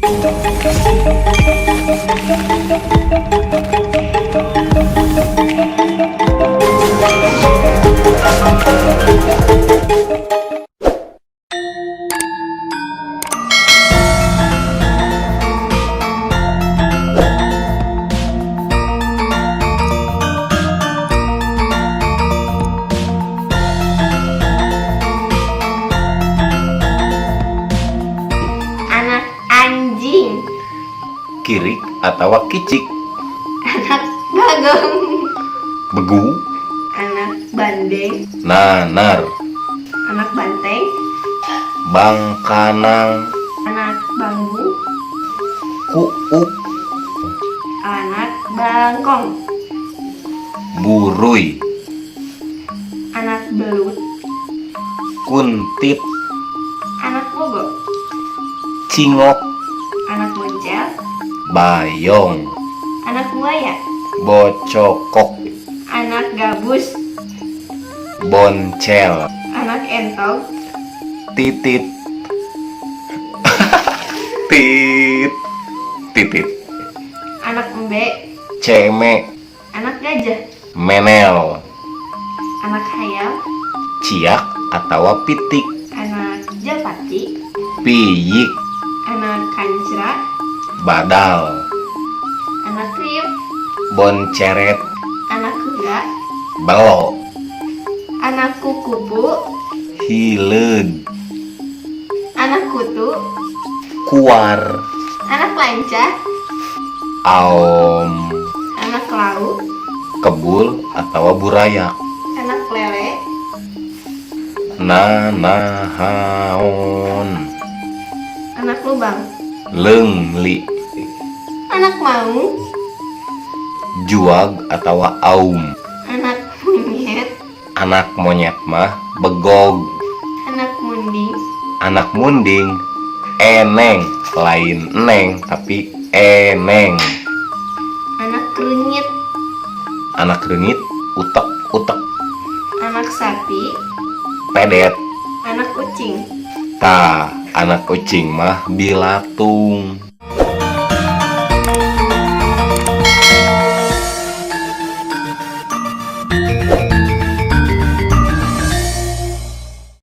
Anak anjing. Kirik atawa kicik. Anak bagong. Begu. Anak bandeng. Nanar. Anak banteng. Bangkanang. Anak bambu. Kuuk. Anak bangkong. Buruy. Anak belut. Kuntit. Anak bogok. Cingok. Anak boncel. Bayong. Anak buaya. Bocokok. Anak gabus. Boncel. Anak entog. Titit. Tit. Titit. Anak embe. Ceme. Anak gajah. Menel. Anak hayam. Ciak atawa pitik. Anak japati. Piyik. Anak kancra. Badal. Anak kriuk. Bonceret. Anak kuda. Belo. Anak kukupu. Hileud. Anak kutu. Kuar. Anak lancah. Aom. Anak laut. Kebul atawa burayak. Anak lele. Nanahaon. Anak lubang. Leungli. Anak maung. Juag atawa aum. Anak monyet. Anak monyet mah begog. Anak munding. Anak munding eneng, lain neng tapi eneng. Anak reungit. Anak reungit utek-utek. Anak sapi. Pedet. Anak ucing. Tah, anak ucing mah bilatung.